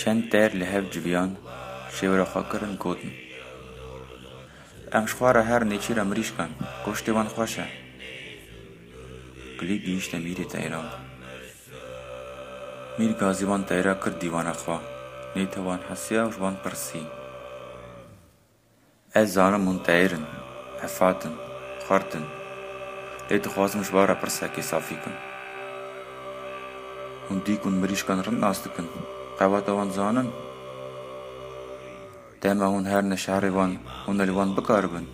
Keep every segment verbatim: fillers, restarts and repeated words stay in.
Çend teyr li hev civiyan, şêwira xwe kirin, gotin: "Em ji xwe re herin nêçîra mirîşkan, goştê wan xweş e." Gilî gihîşte mîrê teyran. Mîr gazî wan teyra kir dîwana xwe, nête wan hesiya û ji wan pirsî: "Ez zanim hûn teyr in, hefat in, xurt in. Lê dixwazim ji we re pirsekê safî kim. Hûn dîk û mirîşkan rind nas dikin, qeweta wan zanin? Dema hûn herine şerê wan, hûn ê li wan bikaribin?"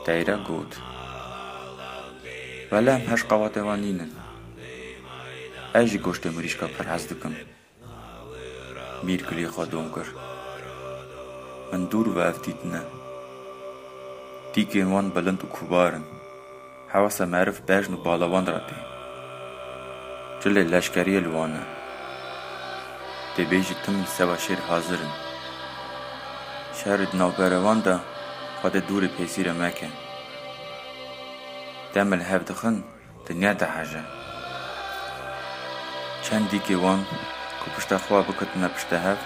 Teyra got: "Wele em hej qewatê wan nînin. Ez jî goştê mirîşka pir hez dikim." Mîr gilê xwe dom kir: "Min dûr ve ev dîtine. Dîkên wan bilind û kubar in. Hewasa meriv bejn û bala wan re tê. Cilê leşkeriyê li wan e. Tê bêjî tim li seba şêr hazir in. Şerê di navbera wan de Xwedê dûrê pêsî re meke. Dem li hev dixin, dinya diheje." Çend dîkê wan ku pişta xwe bikutine pişta hev,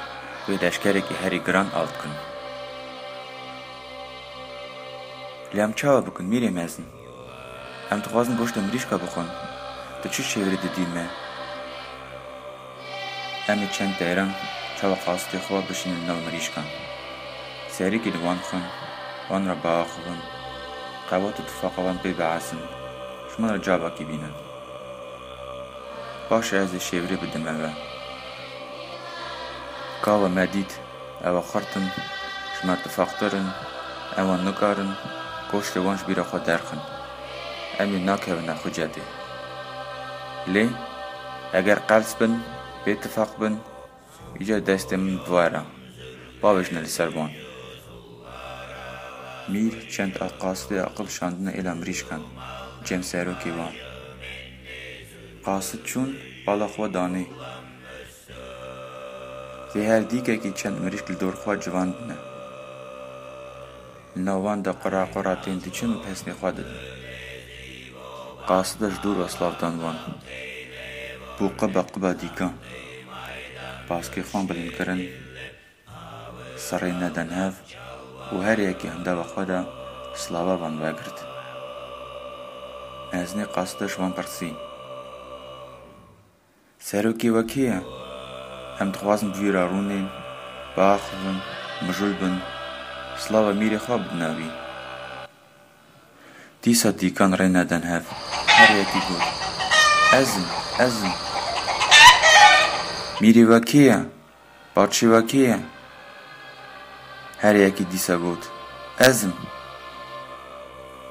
wê leşkerekî herî giran av dikin. "Lê em çawa bikin, mîrê mezin? Em dixwazin goştê mirîşka bixwin. Tu çi şêwirê didî me? Em ê çend teyran çawa qasidê xwe bişînin li nav mirîşkan. Serîkî li wan xin, wan re biaxivin, qewat û tifaqa wan pê biasin, ji min re cavakî bînin. Baş e, ez ê şêwirê bidim eve. Gava me dît, ewa xurt in, ji me tifaqtir in, ewa nikarin goştê wan ji bîra xwe derxin. Em ê nakevine xucetê. Lê eger qels bin, bêtifaq bin, îca destê min bi we re. Bavêjine li ser wan." Mîr çend a qasidê aqil şandine êla mirîşkan, cem serokê wan. Qasid çûn, bala xwe danê. Lê her dîkekî çend mirîşk li dor xwe civandine. Li nav wan de qura qura tên diçin û pesnê xwe didin. Qaside ji dûr ve silav dan wan. Bû qiba qiba dîkan. Baskê xwe bilind kirin, serê nedan hev û her yekî hindava xwe de silava van vegirt. Mezinê qaside ji wan pirsî: "Serokê we kê ye? Em dixwazin bi wî re rûnên, biaxivin, mijûl bin, silava mîrê xwe bidine wî." Dîsa dîkan rê nedan hev. Her yekî got: "Ez im, ez im." "Mîrê we kê ye? Padşê we kê ye?" Her yekî dîsa got: "Ez im."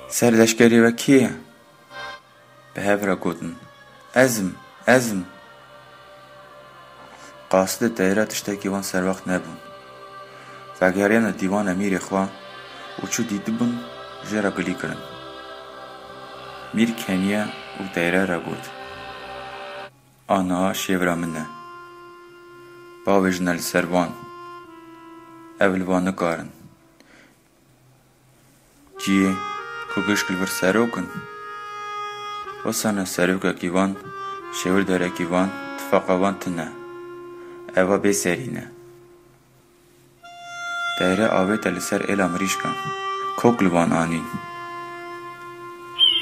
"Serleşkerê we kê ye?" Bi hev re gotin: "Ez im, ez im." Qaside teyra tiştekî wan serwext nebûn. Vegeriyane dîwana mîrê xwe û çû dîtibûn jê re gilî kirin. Mîr keniye û teyra re got: "A niha şêvra min e. Bavêjine li ser wan. Ev li van nikarin. Cihê ku gişk li vir serok in, wisa ne serokekî wan, şêwirdarekî wan, tifaqa wan tune. Eva bê serî ne." Teyre avête li ser êla mirîşkan, kok li wan anîn.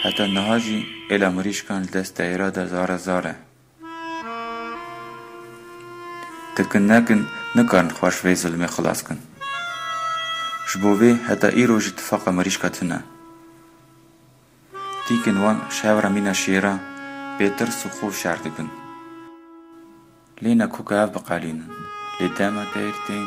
Heta niha jî êla mirîşkan li dest teyra de zare zar e. Dikin nekin, nikarin xwe ji vê zilmê xilas kin. Ji bo vê heta îro jî tifaqa mirîşka tune. Dîkin wan ji hev re mîna şêra bêtirs û xov şer dikin. Lê ne koka ev biqelînin. Lê dema teyr tên,